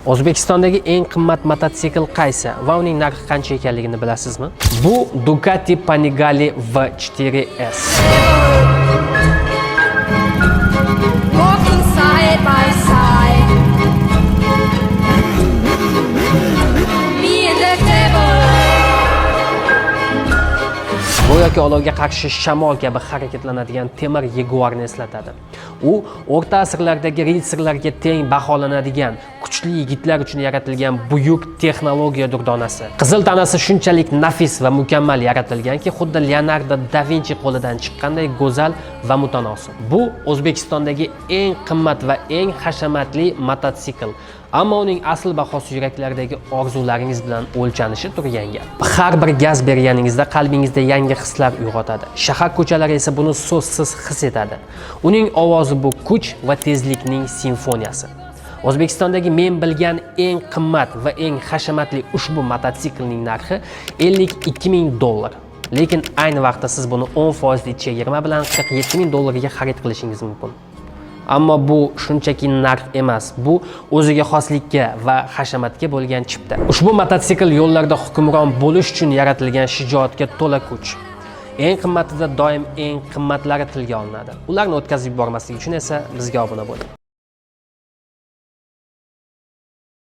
O'zbekistondagi eng qimmat mototsikl qaysi va uning narxi qancha ekanligini bilasizmi? Bu Ducati Panigale V4S. Walking side by side. Me and the devil. Go'yoki olovga qarshi shamol kabi harakatlanadigan temir Jaguarni eslatadi. U o'rta asrlardagi ritsarlarga teng baholanadigan kuchli yigitlar uchun yaratilgan buyuk texnologiya durdonasi. Qizil tanasi shunchalik nafis va mukammal yaratilganki, xuddi Leonardo da Vinci qo'lidan chiqqanday go'zal va mutanosib. Bu O'zbekistondagi eng qimmat va eng hashamatli mototsikl. Ammo uning asl bahosi yuraklardagi orzularingiz bilan o'lchanishi turgan gap. Har bir gaz berganingizda qalbingizda yangi hislar uyg'otadi. Shahar ko'chalari esa buni so'zsiz his etadi. Uning ovozi bu kuch va tezlikning simfoniyasi. O'zbekistondagi men bilgan eng qimmat va eng hashamatli ushbu mototsiklning narxi 52 ming dollar. Lekin ayni vaqtda siz buni 10 foizlik chegirma bilan 47 ming dollarga xarid qilishingiz mumkin. Ammo bu shunchaki narx emas, bu o'ziga xoslikka va hashamatga bo'lgan chipta. Ushbu mototsikl yo'llarda hukmron bo'lish uchun yaratilgan shijoatga to'la kuch. Eng qimmatida doim eng qimmatlari tilga olinadi. Ularni o'tkazib yubormaslik uchun esa bizga obuna bo'ling.